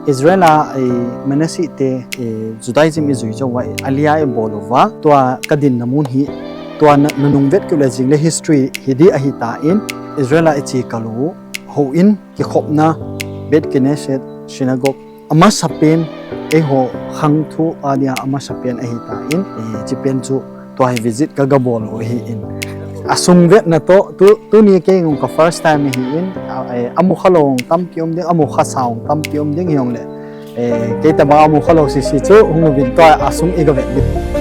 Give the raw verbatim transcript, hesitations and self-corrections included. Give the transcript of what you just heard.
Israel a, eh, Manasseh te, eh, Judaism ijui jou uva, eh, Aliyah ibol uva, tua kadinna mun hi, tua na, nanung vet kit le jing le history hi di ahi tan, Israel a iche kal u, houin kikhopna, Beit Knesset, synagogue, amasapen, eiho khang thu a dia amasapen ahi tan, eh, hiche pen chu tua hi visit ka, ka bol u ahin. Asung vetna toh, tu, tuni kei jong ka first time ahin, a, eh, amu khalou tampi um ding, amu khasa tampi um ding hijongle. Eh, kei tobang amu khalou sese chu, hung uvin tua asung iga vet ding.